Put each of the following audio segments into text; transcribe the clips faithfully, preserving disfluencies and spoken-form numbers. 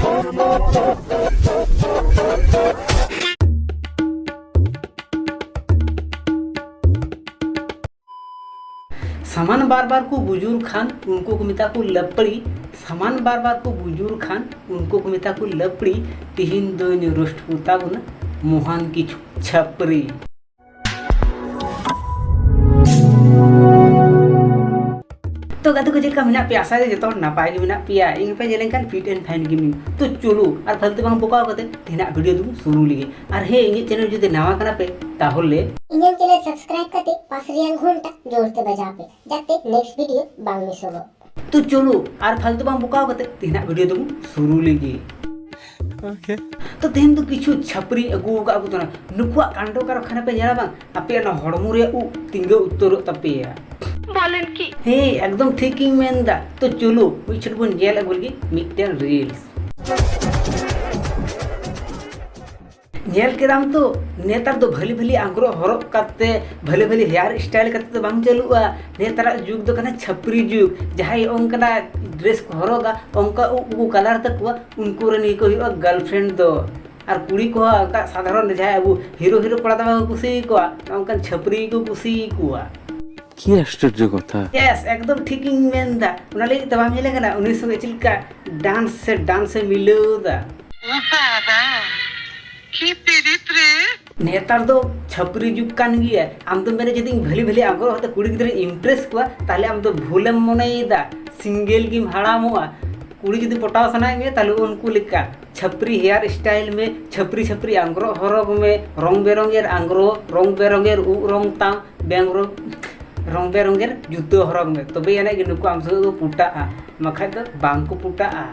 ᱥᱟᱢᱟᱱ ᱵᱟᱨ ᱵᱟᱨ ᱠᱚ ᱵᱩᱡᱩᱨ ᱠᱷᱟᱱ ᱩᱱᱠᱩ ᱠᱚ ᱢᱮᱛᱟ ᱠᱚ ᱞᱟᱯᱲᱤ᱾ ᱥᱟᱢᱟᱱ ᱵᱟᱨ ᱵᱟᱨ ᱠᱚ ᱵᱩᱡᱩᱨ ᱠᱷᱟᱱ ᱩᱱᱠᱩ ᱠᱚ ᱢᱮᱛᱟ ᱠᱚ ᱞᱟᱯᱲᱤ᱾ ᱛᱤᱦᱤᱧ ᱫᱚᱧ ᱨᱳᱥᱴ ᱠᱚ ᱛᱟᱵᱚᱱᱟ ᱢᱚᱦᱟᱱ ᱠᱤᱪᱷᱩ ᱪᱷᱟᱯᱨᱤ᱾ ᱛᱚ ᱜᱟᱛᱮ ᱠᱚ, ᱪᱮᱫ ᱞᱮᱠᱟ ᱢᱮᱱᱟᱜ ᱯᱮᱭᱟ? ᱟᱥᱟ ᱫᱚ ᱡᱚᱛᱚ ᱦᱚᱲ ᱱᱟᱯᱟᱭ ᱜᱮ ᱢᱮᱱᱟᱜ ᱯᱮᱭᱟ᱾ ᱤᱧ ᱯᱮ ᱧᱮᱞ ᱞᱮᱱᱠᱷᱟᱱ fit and fine gaming᱾ ᱛᱚ ᱪᱚᱞᱚ ᱟᱨ ᱯᱷᱟᱞᱛᱩ ᱵᱟᱝ ᱵᱚᱠᱟᱣ ᱠᱟᱛᱮ ᱛᱮᱦᱮᱧᱟᱜ ᱵᱷᱤᱰᱤᱭᱳ ᱫᱚᱵᱚᱱ ᱥᱩᱨᱩ ᱞᱮᱜᱮ᱾ ᱟᱨ ᱦᱮᱸ, ᱤᱧᱟᱹᱜ ᱪᱮᱱᱮᱞ ᱡᱩᱫᱤ ᱱᱟᱣᱟ ᱠᱟᱱᱟ ᱯᱮ, ᱛᱟᱦᱚᱞᱮ ᱤᱧᱟᱹᱜ ᱪᱮᱱᱮᱞ ᱥᱟᱵᱥᱠᱨᱟᱭᱤᱵ ᱠᱟᱛᱮ ᱯᱟᱥ ᱨᱮᱭᱟᱜ ᱜᱷᱚᱱᱴᱟ ᱡᱳᱨ ᱛᱮ ᱵᱟᱡᱟᱣ ᱯᱮ, ᱡᱟᱛᱮ ᱱᱮᱠᱥᱴ ᱵᱷᱤᱰᱤᱭᱳ ᱵᱟᱝ ᱢᱤᱥᱚᱜᱚᱜ᱾ ᱛᱚ ᱪᱚᱞᱚ ᱟᱨ ᱯᱷᱟᱞᱛᱩ ᱵᱟᱝ ᱵᱚᱠᱟᱣ ᱠᱟᱛᱮ ᱛᱮᱦᱮᱧᱟᱜ ᱵᱷᱤᱰᱤᱭᱳ ᱫᱚᱵᱚᱱ ᱥᱩᱨᱩ ᱞᱮᱜᱮ᱾ ᱛᱚ ᱛᱮᱦᱮᱧ ᱫᱚ ᱠᱤᱪᱷᱩ ᱪᱷᱟᱯᱨᱤ ᱟᱹᱜᱩ ᱟᱠᱟᱫ ᱠᱚ ᱛᱟᱦᱮᱱᱟ᱾ ᱱᱩᱠᱩᱣᱟᱜ ᱠᱟᱱᱰᱚ ᱠᱟᱨᱠᱷᱟᱱᱟ ᱯᱮ ᱧᱮᱞᱟ ᱵᱟᱝ, ᱟᱯᱮᱭᱟᱜ ᱚᱱᱟ ᱦᱚᱲᱢᱚ ᱨᱮᱭᱟᱜ ᱩᱵ ᱛᱤᱸᱜᱟᱹ ᱩᱛᱟᱹᱨᱚᱜ ᱛᱟᱯᱮᱭᱟ᱾ ᱵᱚᱞᱮᱱ ᱠᱤ? ᱦᱮᱸ, ᱮᱠᱫᱚᱢ ᱴᱷᱤᱠ ᱤᱧ ᱢᱮᱱ ᱮᱫᱟ᱾ ᱛᱚ ᱪᱚᱞᱚ ᱢᱤᱫ ᱪᱷᱚᱴ ᱵᱚᱱ ᱧᱮᱞ ᱟᱹᱜᱩ ᱞᱮᱜᱮ ᱢᱤᱫᱴᱮᱱ ᱨᱤᱞᱥ᱾ ᱧᱮᱞ ᱠᱮᱫᱟᱢ ᱛᱚ, ᱱᱮᱛᱟᱨ ᱫᱚ ᱵᱷᱟᱹᱞᱤ ᱵᱷᱟᱹᱞᱤ ᱟᱝᱜᱽᱨᱚᱵ ᱦᱚᱨᱚᱜ ᱠᱟᱛᱮ, ᱵᱷᱟᱹᱞᱤ ᱵᱷᱟᱹᱞᱤ ᱦᱮᱭᱟᱨ ᱥᱴᱟᱭᱤᱞ ᱠᱟᱛᱮ ᱫᱚ ᱵᱟᱝ ᱪᱟᱹᱞᱩᱜᱼᱟ᱾ ᱱᱮᱛᱟᱨᱟᱜ ᱡᱩᱜᱽ ᱫᱚ ᱠᱟᱱᱟ ᱪᱷᱟᱹᱯᱨᱤ ᱡᱩᱜᱽ᱾ ᱡᱟᱦᱟᱸᱭ ᱚᱱᱠᱟᱱᱟᱜ ᱰᱨᱮᱥ ᱠᱚ ᱦᱚᱨᱚᱜᱟ, ᱚᱱᱠᱟ ᱩᱵ ᱠᱚ ᱠᱟᱞᱟᱨ ᱛᱟᱠᱚᱣᱟ, ᱩᱱᱠᱩ ᱨᱮᱱ ᱜᱮᱠᱚ ᱦᱩᱭᱩᱜᱼᱟ ᱜᱟᱨᱞᱯᱷᱨᱮᱱᱰ ᱫᱚ᱾ ᱟᱨ ᱠᱩᱲᱤ ᱠᱚᱦᱚᱸ ᱚᱱᱠᱟ ᱥᱟᱫᱷᱟᱨᱚᱱ ᱡᱟᱦᱟᱸᱭ ᱟᱵᱚ ᱦᱤᱨᱳ ᱦᱤᱨᱳ ᱠᱚᱲᱟ ᱫᱚ ᱵᱟᱝ ᱠᱚ ᱠᱩᱥᱤᱭᱟᱠᱚᱣᱟ, ᱚᱱᱠᱟᱱ ᱪᱷᱟᱹᱯᱨᱤ ᱜᱮᱠᱚ ᱠᱩᱥᱤᱭᱟᱠᱚᱣᱟ᱾ কি আশ্চর্য কথা। ᱭᱮᱥ, ᱮᱠᱫᱚᱢ ᱴᱷᱤᱠ ᱤᱧ ᱢᱮᱱ ᱮᱫᱟ᱾ ᱚᱱᱟ ᱞᱟᱹᱜᱤᱫ ᱛᱮ ᱵᱟᱢ ᱧᱮᱞᱮ ᱠᱟᱱᱟ, ᱩᱱᱤ ᱥᱚᱸᱜᱮ ᱪᱮᱫ ᱞᱮᱠᱟ ᱰᱟᱱᱥ ᱥᱮ ᱰᱟᱱᱥ ᱮ ᱢᱤᱞᱟᱹᱣ ᱮᱫᱟ? ᱳ ᱵᱟᱵᱟ, ᱠᱤ ᱯᱤᱨᱤᱛ ᱨᱮ! ᱱᱮᱛᱟᱨ ᱫᱚ ᱪᱷᱟᱹᱯᱨᱤ ᱡᱩᱜᱽ ᱠᱟᱱ ᱜᱮᱭᱟ᱾ ᱟᱢ ᱫᱚᱢ ᱢᱮᱱᱟ ᱡᱩᱫᱤ ᱤᱧ ᱵᱷᱟᱹᱞᱤ ᱵᱷᱟᱹᱞᱤ ᱟᱝᱜᱽᱨᱚᱵ ᱦᱚᱨᱚᱜ ᱠᱟᱛᱮ ᱠᱩᱲᱤ ᱜᱤᱫᱽᱨᱟᱹᱧ ᱤᱢᱯᱨᱮᱥ ᱠᱚᱣᱟ, ᱛᱟᱦᱞᱮ ᱟᱢ ᱫᱚ ᱵᱷᱩᱞᱮᱢ ᱢᱚᱱᱮᱭᱮᱫᱟ, ᱥᱤᱝᱜᱮᱞ ᱜᱮᱢ ᱦᱟᱲᱟᱢᱚᱜᱼᱟ᱾ ᱠᱩᱲᱤ ᱡᱩᱫᱤ ᱯᱚᱴᱟᱣ ᱥᱟᱱᱟᱭᱮᱫ ᱢᱮᱭᱟ, ᱛᱟᱦᱞᱮ ᱩᱱᱠᱩ ᱞᱮᱠᱟ ᱪᱷᱟᱹᱯᱨᱤ ᱦᱮᱭᱟᱨ ᱥᱴᱟᱭᱤᱞ ᱢᱮ, ᱪᱷᱟᱹᱯᱨᱤ ᱪᱷᱟᱹᱯᱨᱤ ᱟᱝᱜᱽᱨᱚᱵ ᱦᱚᱨᱚᱜᱽ ᱢᱮ, ᱨᱚᱝ ᱵᱮᱨᱚᱝᱜᱮᱨ ᱟᱝᱜᱽᱨᱚᱵ, ᱨᱚᱝ ᱵᱮᱨᱚᱝᱜᱮᱨ ᱩᱵ ᱨᱚᱝ ᱛᱟᱢ, ᱵᱮᱝ ᱨᱚᱝ, ᱨᱚᱝ ᱵᱮᱨᱚᱝᱜᱮᱨ ᱡᱩᱛᱟᱹ ᱦᱚᱨᱚᱜᱽ ᱢᱮ, ᱛᱚᱵᱮ ᱟᱹᱱᱤᱡ ᱜᱮ ᱱᱩᱠᱩ ᱟᱢ ᱥᱟᱶ ᱫᱚ ᱯᱚᱴᱟᱜᱼᱟ, ᱵᱟᱠᱷᱟᱡ ᱫᱚ ᱵᱟᱝ ᱠᱚ ᱯᱚᱴᱟᱜᱼᱟ᱾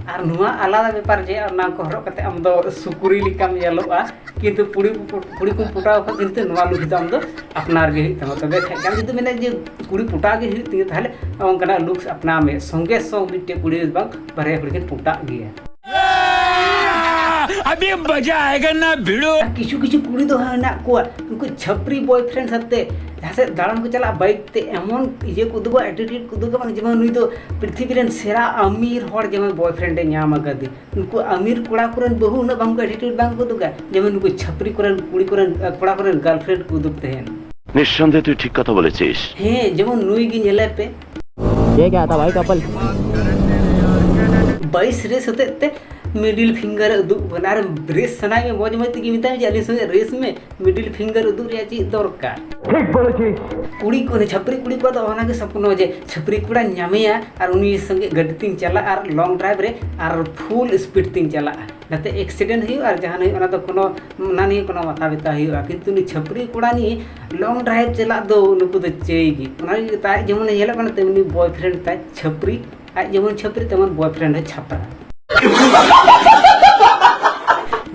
ᱟᱨ ᱱᱚᱣᱟ ᱟᱞᱟᱫᱟ ᱵᱮᱯᱟᱨ ᱡᱮ ᱚᱱᱟ ᱠᱚ ᱦᱚᱨᱚᱜ ᱠᱟᱛᱮ ᱟᱢ ᱫᱚ ᱥᱩᱠᱨᱤ ᱞᱮᱠᱟᱢ ᱧᱮᱞᱚᱜᱼᱟ, ᱠᱤᱱᱛᱩ ᱠᱩᱲᱤ, ᱠᱩᱲᱤ ᱠᱚᱢ ᱯᱚᱴᱟᱣ ᱠᱷᱟᱱ ᱠᱤᱱᱛᱩ ᱱᱚᱣᱟ ᱞᱩᱠ ᱫᱚ ᱟᱢ ᱫᱚ ᱟᱯᱱᱟᱨ ᱜᱮ ᱦᱩᱭᱩᱜ ᱛᱟᱢᱟ᱾ ᱛᱚᱵᱮ ᱠᱷᱟᱡ ᱟᱢ ᱡᱩᱫᱤ ᱢᱮᱱᱟ ᱡᱮ ᱠᱩᱲᱤ ᱯᱚᱴᱟᱣ ᱜᱮ ᱦᱩᱭᱩᱜ ᱛᱤᱧᱟᱹ, ᱛᱟᱦᱞᱮ ᱚᱱᱠᱟᱱᱟᱜ ᱞᱩᱠᱥ ᱟᱯᱱᱟᱣ ᱢᱮ᱾ ᱥᱚᱸᱜᱮ ᱥᱚᱝ ᱢᱤᱫᱴᱮᱡ ᱠᱩᱲᱤ ᱫᱚ ᱵᱟᱝ, ᱵᱟᱨᱭᱟ ᱠᱩᱲᱤ ᱠᱤᱱ ᱯᱚᱴᱟᱜ ᱜᱮᱭᱟ᱾ अभी मजा आएगा ना भिड़ो। ᱟᱨ ᱠᱤᱪᱷᱩ ᱠᱤᱪᱷᱩ ᱠᱩᱲᱤ ᱫᱚ ᱦᱮᱱᱟᱜ ᱠᱚᱣᱟ, ᱩᱱᱠᱩ ᱪᱷᱟᱹᱯᱨᱤ ᱵᱚᱭᱯᱷᱨᱮᱱᱰ ᱥᱟᱛᱮ ᱡᱟᱦᱟᱸ ᱥᱮᱫ ᱫᱟᱬᱟᱱ ᱠᱚ ᱪᱟᱞᱟᱜᱼᱟ, ᱵᱟᱭᱤᱠ ᱛᱮ ᱮᱢᱚᱱ ᱤᱭᱟᱹ ᱠᱚ ᱩᱫᱩᱜᱟ, ᱮᱴᱤᱴᱤᱭᱩᱰ ᱠᱚ ᱩᱫᱩᱜᱟ, ᱵᱟᱝ ᱡᱮᱢᱚᱱ ᱱᱩᱭ ᱫᱚ ᱯᱨᱤᱛᱷᱤᱵᱤ ᱨᱮᱱ ᱥᱮᱨᱟ ᱟᱢᱤᱨ ᱦᱚᱲ ᱡᱮᱢᱚᱱ ᱵᱚᱭᱯᱷᱨᱮᱱᱰ ᱮ ᱧᱟᱢ ᱟᱠᱟᱫᱮ᱾ ᱩᱱᱠᱩ ᱟᱢᱤᱨ ᱠᱚᱲᱟ ᱠᱚᱨᱮᱱ ᱵᱟᱹᱦᱩ ᱩᱱᱟᱹᱜ ᱵᱟᱝ ᱠᱚ ᱮᱴᱤᱴᱤᱭᱩᱰ ᱵᱟᱝ ᱠᱚ ᱩᱫᱩᱜᱟ, ᱡᱮᱢᱚᱱ ᱱᱩᱠᱩ ᱪᱷᱟᱹᱯᱨᱤ ᱠᱚᱨᱮᱱ ᱠᱩᱲᱤ ᱠᱚᱨᱮᱱ, ᱠᱚᱲᱟ ᱠᱚᱨᱮᱱ ᱜᱟᱨᱞᱯᱷᱨᱮᱱᱰ ᱠᱚ ᱩᱫᱩᱜ ᱛᱟᱦᱮᱱ᱾ নিঃসন্দেহে তুই ঠিক কথা বলেছিস। ᱦᱮᱸ, ᱡᱮᱢᱚᱱ ᱱᱩᱭ ᱜᱮ ᱧᱮᱞᱮ ᱯᱮ᱾ ये क्या था भाई कपल? ᱵᱟᱭᱤᱥ ᱨᱮᱥ ᱦᱚᱛᱮᱡ ᱛᱮ ᱢᱤᱰᱤᱞ ᱯᱷᱤᱝᱜᱟᱨ ᱮ ᱩᱫᱩᱜ ᱠᱟᱱᱟ᱾ ᱟᱨ ᱨᱮᱥ ᱥᱟᱱᱟᱭᱮᱫ ᱢᱮ, ᱢᱚᱡᱽ ᱢᱚᱡᱽ ᱛᱮᱜᱮ ᱢᱮᱛᱟᱭ ᱢᱮ ᱡᱮ ᱟᱹᱞᱤᱧ ᱥᱚᱸᱜᱮ ᱨᱮᱥ ᱢᱮ, ᱢᱤᱰᱤᱞ ᱯᱷᱤᱝᱜᱟᱨ ᱩᱫᱩᱜ ᱨᱮᱭᱟᱜ ᱪᱮᱫ ᱫᱚᱨᱠᱟᱨ? ᱠᱩᱲᱤ ᱠᱚ, ᱪᱷᱟᱹᱯᱨᱤ ᱠᱩᱲᱤ ᱠᱚᱣᱟᱜ ᱫᱚ ᱚᱱᱟᱜᱮ ᱥᱚᱯᱱᱚ ᱡᱮ ᱪᱷᱟᱹᱯᱨᱤ ᱠᱚᱲᱟᱧ ᱧᱟᱢᱮᱭᱟ ᱟᱨ ᱩᱱᱤ ᱥᱚᱸᱜᱮ ᱜᱟᱹᱰᱤ ᱛᱤᱧ ᱪᱟᱞᱟᱜᱼᱟ ᱟᱨ ᱞᱚᱝ ᱰᱨᱟᱭᱤᱵᱷ ᱨᱮ ᱟᱨ ᱯᱷᱩᱞ ᱥᱯᱤᱰ ᱛᱤᱧ ᱪᱟᱞᱟᱜᱼᱟ, ᱡᱟᱛᱮ ᱮᱠᱥᱤᱰᱮᱱᱴ ᱦᱩᱭᱩᱜ ᱟᱨ ᱡᱟᱦᱟᱱ ᱦᱩᱭᱩᱜ, ᱚᱱᱟ ᱫᱚ ᱠᱳᱱᱳ, ᱚᱱᱟ ᱱᱤᱭᱮ ᱠᱳᱱᱳ ᱢᱟᱛᱷᱟ ᱵᱮᱛᱷᱟ ᱦᱩᱭᱩᱜᱼᱟ᱾ ᱠᱤᱱᱛᱩ ᱩᱱᱤ ᱪᱷᱟᱹᱯᱨᱤ ᱠᱚᱲᱟ ᱱᱤᱭᱮ ᱞᱚᱝ ᱰᱨᱟᱭᱤᱵᱷ ᱪᱟᱞᱟᱜ ᱫᱚ ᱱᱩᱠᱩ ᱫᱚ ᱪᱟᱹᱭ ᱜᱮ᱾ ᱚᱱᱟ ᱞᱟᱹᱜᱤᱫ ᱛᱮ ᱟᱡ ᱡᱮᱢᱚᱱᱮ ᱧᱮᱞᱚᱜ ᱠᱟᱱᱟ ᱛᱮᱢᱱᱤ ᱵᱚᱭᱯᱷᱨᱮᱱᱰ ᱛᱟᱭ ᱪᱷᱟᱹᱯᱨᱤ, ᱟᱡ ᱡᱮᱢᱚᱱ ᱪᱷᱟᱹᱯᱨᱤ ᱛᱮᱢᱚᱱ ᱵᱚᱭᱯᱷᱨᱮᱱᱰ ᱦᱚᱸ ᱪᱷᱟᱯᱨᱟ᱾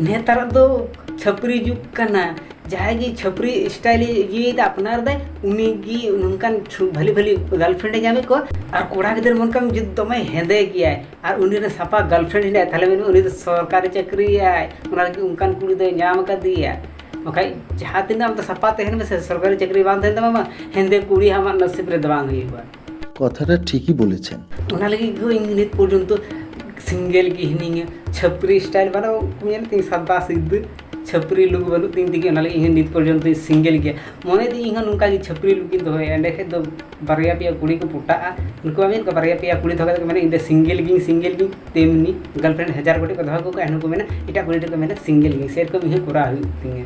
ᱱᱮᱛᱟᱨ ᱫᱚ ᱪᱷᱟᱹᱯᱨᱤ ᱡᱩᱜᱽ ᱠᱟᱱᱟ᱾ ᱡᱟᱦᱟᱸᱭ ᱜᱮ ᱪᱷᱟᱹᱯᱨᱤ ᱥᱴᱟᱭᱤᱞ ᱤᱭᱟᱹᱭᱮᱫᱟ, ᱟᱯᱱᱟᱨ ᱫᱟᱭ, ᱩᱱᱤ ᱜᱮ ᱱᱚᱝᱠᱟᱱ ᱪᱷᱩ-, ᱵᱷᱟᱞᱤ ᱵᱷᱟᱞᱤ ᱜᱟᱨᱞᱯᱷᱨᱮᱱᱰ ᱮ ᱧᱟᱢᱮᱫ ᱠᱚᱣᱟ᱾ ᱟᱨ ᱠᱚᱲᱟ ᱜᱤᱫᱟᱹᱨ ᱢᱚᱱ ᱠᱟᱜ ᱢᱮ ᱡᱩᱫᱤ ᱫᱚᱢᱮ ᱦᱮᱸᱫᱮ ᱜᱮᱭᱟᱭ ᱟᱨ ᱩᱱᱤ ᱨᱮ ᱥᱟᱯᱷᱟ ᱜᱟᱨᱞᱯᱷᱨᱮᱱᱰ ᱦᱮᱱᱟᱭᱟ, ᱛᱟᱦᱞᱮ ᱢᱮᱱ ᱢᱮ ᱩᱱᱤ ᱫᱚ ᱥᱚᱨᱠᱟᱨᱤ ᱪᱟᱹᱠᱨᱤᱭᱟᱭ, ᱚᱱᱟ ᱞᱟᱹᱜᱤᱫ ᱚᱱᱠᱟᱱ ᱠᱩᱲᱤ ᱫᱚᱭ ᱧᱟᱢ ᱟᱠᱟᱫᱮᱭᱟ᱾ ᱵᱟᱠᱷᱟᱡ ᱡᱟᱦᱟᱸ ᱛᱤᱱᱟᱹᱜ ᱟᱢ ᱫᱚ ᱥᱟᱯᱷᱟ ᱛᱟᱦᱮᱱ ᱢᱮᱥᱮ, ᱥᱚᱨᱠᱟᱨᱤ ᱪᱟᱹᱠᱨᱤ ᱵᱟᱝ ᱛᱟᱦᱮᱱ ᱛᱟᱢᱟ, ᱵᱟᱝ, ᱦᱮᱸᱫᱮ ᱠᱩᱲᱤ ᱟᱢᱟᱜ ᱱᱟᱥᱤᱵ ᱨᱮᱫᱚ ᱵᱟᱝ ᱦᱩᱭᱩᱜᱼᱟ᱾ কথাটা ঠিকই বলেছেন। ᱚᱱᱟ ᱞᱟᱹᱜᱤᱫ ᱜᱮ ᱤᱧ ᱱᱤᱛ ᱯᱚᱨᱡᱚᱱᱛᱚ ᱥᱤᱝᱜᱮᱞ ᱜᱮ ᱦᱤᱱᱟᱹᱧᱟ᱾ ᱪᱷᱟᱹᱯᱨᱤ ᱥᱴᱟᱭᱤᱞ ᱵᱟᱹᱱᱩᱜ ᱧᱮᱞ ᱛᱤᱧ, ᱥᱟᱫᱟ ᱥᱤᱫᱟᱹ ᱪᱷᱟᱹᱯᱨᱤ ᱞᱩᱠ ᱵᱟᱹᱱᱩᱜ ᱛᱤᱧ ᱛᱮᱜᱮ ᱚᱱᱟ ᱞᱟᱹᱜᱤᱫ ᱤᱧ ᱦᱚᱸ ᱱᱤᱛ ᱯᱚᱨᱡᱚᱱᱛᱚ ᱥᱤᱝᱜᱮᱞ ᱜᱮᱭᱟ᱾ ᱢᱚᱱᱮ ᱫᱤᱧ ᱤᱧ ᱦᱚᱸ ᱱᱚᱝᱠᱟ ᱜᱮ ᱪᱷᱟᱹᱯᱨᱤ ᱞᱩᱠ ᱤᱧ ᱫᱚᱦᱚᱭᱟ, ᱮᱸᱰᱮ ᱠᱷᱟᱡ ᱫᱚ ᱵᱟᱨᱭᱟ ᱯᱮᱭᱟ ᱠᱩᱲᱤ ᱠᱚ ᱯᱚᱴᱟᱜᱼᱟ᱾ ᱩᱱᱠᱩ ᱟᱢ ᱧᱮᱞ ᱠᱚᱣᱟ ᱵᱟᱨᱭᱟ ᱯᱮᱭᱟ ᱠᱩᱲᱤ ᱫᱚᱦᱚ ᱠᱟᱛᱮ ᱠᱚ ᱢᱮᱱᱟ, "ᱤᱧ ᱫᱚ ᱥᱤᱝᱜᱮᱞ ᱜᱤᱧ, ᱥᱤᱝᱜᱮᱞ ᱜᱤᱧ", ᱛᱮᱢᱱᱤ ᱜᱟᱨᱞᱯᱷᱨᱮᱱᱰ ᱦᱟᱡᱟᱨ ᱜᱚᱴᱮᱡ ᱠᱚ ᱫᱚᱦᱚ ᱠᱟᱠᱚ ᱠᱷᱟᱡ ᱱᱩᱠᱩ ᱢᱮᱱᱟ, ᱮᱴᱟᱜ ᱠᱩᱲᱤ ᱴᱷᱮᱱ ᱠᱚ ᱢᱮᱱᱟ, "ᱥᱤᱝᱜᱮᱞ ᱜᱤᱧ", ᱥᱮᱨᱚᱠᱚᱢ ᱤᱧ ᱦᱚᱸ ᱠᱚᱨᱟᱣ ᱦᱩᱭᱩᱜ ᱛᱤᱧᱟ᱾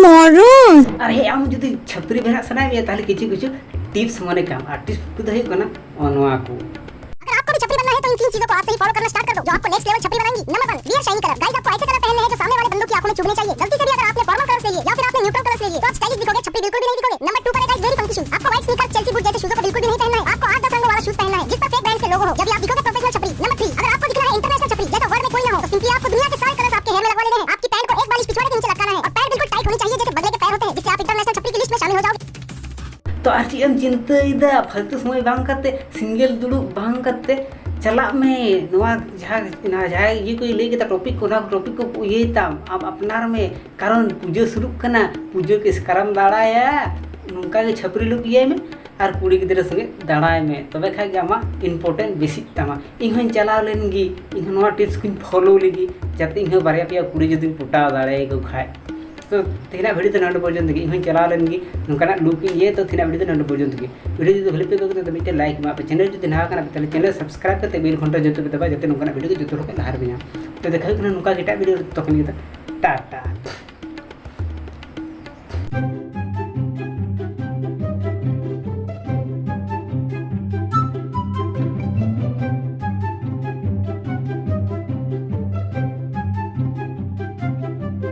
ᱢᱚᱨᱚ ᱟᱨ ᱦᱮᱸ, ᱟᱢ ᱡᱩᱫᱤ ᱪᱷᱟᱹᱯᱨᱤ ᱵᱮᱱᱟᱜ ᱥᱟᱱᱟᱭᱮᱫ ᱢᱮᱭᱟ, ᱛᱟᱦᱞᱮ ᱠᱤᱪᱷᱩ ᱠᱤᱪᱷᱩ ᱴᱤᱯᱥ ᱢᱚᱱᱮ ᱠᱟᱢ᱾ ᱟᱨ ᱴᱤᱯᱥ ᱠᱚᱫᱚ ᱦᱩᱭᱩᱜ ᱠᱟᱱᱟ ᱱᱚᱣᱟ ᱠᱚ᱾ अगर आपको भी छपरी बनना है तो इन तीन चीजों को आज से ही फॉलो करना स्टार्ट कर दो, जो आपको नेक्स्ट लेवल छपरी बनाएंगी। Number one, rear shiny colour. Guys, आपको ऐसे कलर पहनने हैं जो सामने वाले बंदों की आंखों में चुभने चाहिए। गलती से भी अगर आपने फॉर्मल कलर ले लिए या फिर आपने न्यूट्रल कलर ले लिए तो आप स्टाइलिश दिखोगे, छपरी बिल्कुल भी नहीं दिखोगे। नंबर टू पर है गाइस, वेरी फंकी शूज। आपको व्हाइट स्नीकर, चेल्सी बूट जैसे शूजों को बिल्कुल भी नहीं पहनना है। आपको आठ दस रंगों वाला शूज पहनना है जिस पर फेक ब्रांड के लोगो हो, जब भी आप दिखोगे प्रोफेशनल छपरी। नंबर थ्री, अगर आपको दिखना है इंटरनेशनल छपरी, जैसे वर्ल्ड में कोई ना हो, तो सिंपली आपको दुनिया के सारे कलर्स आपके हेयर में लगवा लेने हैं। आपकी पैंट को एक बालिश पिछवाड़े के नीचे लटकाना है और पैर बिल्कुल टाइट होनी चाहिए जैसे बदले के पैर होते हैं, जिससे आप इंटरनेशनल छपरी की लिस्ट में शामिल हो जाओगे। ᱛᱚ ᱟᱨ ᱪᱮᱫ ᱮᱢ ᱪᱤᱱᱛᱟᱹᱭᱮᱫᱟ? ᱯᱷᱟᱞᱛᱩ ᱥᱚᱢᱚᱭ ᱵᱟᱝ ᱠᱟᱛᱮ, ᱥᱤᱝᱜᱮᱞ ᱫᱩᱲᱩᱵ ᱵᱟᱝ ᱠᱟᱛᱮ, ᱪᱟᱞᱟᱜ ᱢᱮ, ᱱᱚᱣᱟ ᱡᱟᱦᱟᱸ ᱡᱟᱦᱟᱸᱭ ᱤᱭᱟᱹ ᱠᱚ ᱞᱟᱹᱭ ᱠᱮᱫᱟ, ᱴᱚᱯᱤᱠ ᱠᱚ, ᱚᱱᱟ ᱴᱚᱯᱤᱠ ᱠᱚ ᱤᱭᱟᱹᱭ ᱛᱟᱢ, ᱟᱢ ᱟᱯᱱᱟᱨ ᱢᱮ᱾ ᱠᱟᱨᱚᱱ ᱯᱩᱡᱟᱹ ᱥᱩᱨᱩᱜ ᱠᱟᱱᱟ, ᱯᱩᱡᱟᱹ ᱠᱮᱥ ᱠᱟᱨᱟᱢ ᱫᱟᱲᱟᱭᱟ, ᱱᱚᱝᱠᱟ ᱜᱮ ᱪᱷᱟᱹᱯᱨᱤ ᱞᱩᱠ ᱤᱭᱟᱹᱭ ᱢᱮ ᱟᱨ ᱠᱩᱲᱤ ᱜᱤᱫᱽᱨᱟᱹ ᱥᱚᱸᱜᱮ ᱫᱟᱲᱟᱭ ᱢᱮ, ᱛᱚᱵᱮ ᱠᱷᱟᱡ ᱜᱮ ᱟᱢᱟᱜ ᱤᱢᱯᱚᱨᱴᱮᱱᱴ ᱵᱮᱥᱤᱜ ᱛᱟᱢᱟ᱾ ᱤᱧ ᱦᱚᱸᱧ ᱪᱟᱞᱟᱣ ᱞᱮᱱ ᱜᱮ, ᱤᱧ ᱦᱚᱸ ᱱᱚᱣᱟ ᱴᱤᱯᱥ ᱠᱚᱧ ᱯᱷᱚᱞᱳ ᱞᱮᱜᱮ, ᱡᱟᱛᱮ ᱤᱧ ᱦᱚᱸ ᱵᱟᱨᱭᱟ ᱯᱮᱭᱟ ᱠᱩᱲᱤ ᱡᱩᱫᱤᱧ ᱯᱚᱴᱟᱣ ᱫᱟᱲᱮᱭᱟᱠᱚ ᱠᱷᱟᱡ᱾ ᱛᱚ ᱛᱮᱦᱮᱧᱟᱜ ᱵᱷᱤᱰᱤᱭᱳ ᱫᱚ ᱱᱚᱰᱮ ᱯᱚᱨᱡᱚᱱᱛᱚ ᱜᱮ᱾ ᱤᱧ ᱦᱚᱸᱧ ᱪᱟᱞᱟᱣ ᱞᱮᱱ ᱜᱮ, ᱱᱚᱝᱠᱟᱱᱟᱜ ᱞᱩᱠ ᱤᱧ ᱤᱭᱟᱹᱭᱟ᱾ ᱛᱚ ᱛᱮᱦᱮᱧᱟᱜ ᱵᱷᱤᱰᱤᱭᱳ ᱫᱚ ᱱᱚᱰᱮ ᱯᱚᱨᱡᱚᱱᱛᱚ ᱜᱮ᱾ ᱵᱷᱤᱰᱤᱭᱳ ᱡᱩᱫᱤ ᱵᱷᱟᱞᱮ ᱯᱮ ᱟᱹᱭᱠᱟᱹᱣ ᱠᱮᱫᱟ, ᱢᱤᱫᱴᱮᱱ ᱞᱟᱭᱤᱠ ᱮᱢᱟ ᱯᱮ, ᱪᱮᱱᱮᱞ ᱡᱩᱫᱤ ᱱᱟᱣᱟ ᱠᱟᱱᱟ ᱯᱮ, ᱛᱟᱦᱞᱮ ᱪᱮᱱᱮᱞ ᱥᱟᱵᱥᱠᱨᱟᱭᱤᱵ ᱠᱟᱛᱮ ᱵᱮᱞ ᱜᱷᱚᱱᱴᱟ ᱡᱚᱛᱚ ᱯᱮ ᱫᱟᱵᱟ, ᱡᱟᱛᱮ ᱱᱚᱝᱠᱟᱱᱟᱜ ᱵᱷᱤᱰᱤᱭᱳ ᱡᱚᱛᱚ ᱦᱚᱲ ᱠᱚ ᱞᱟᱦᱟ ᱨᱮ ᱧᱟᱢ᱾ ᱛᱚ ᱫᱮᱠᱷᱟ ᱦᱩᱭᱩᱜ ᱠᱟᱱᱟ ᱱᱚᱝᱠᱟ ᱜᱮ ᱮᱴᱟᱜ ᱵᱷᱤᱰᱤᱭᱳ ᱨᱮ, ᱛᱚᱠᱷᱚᱱ ᱜᱮ ᱴᱟᱴᱟ᱾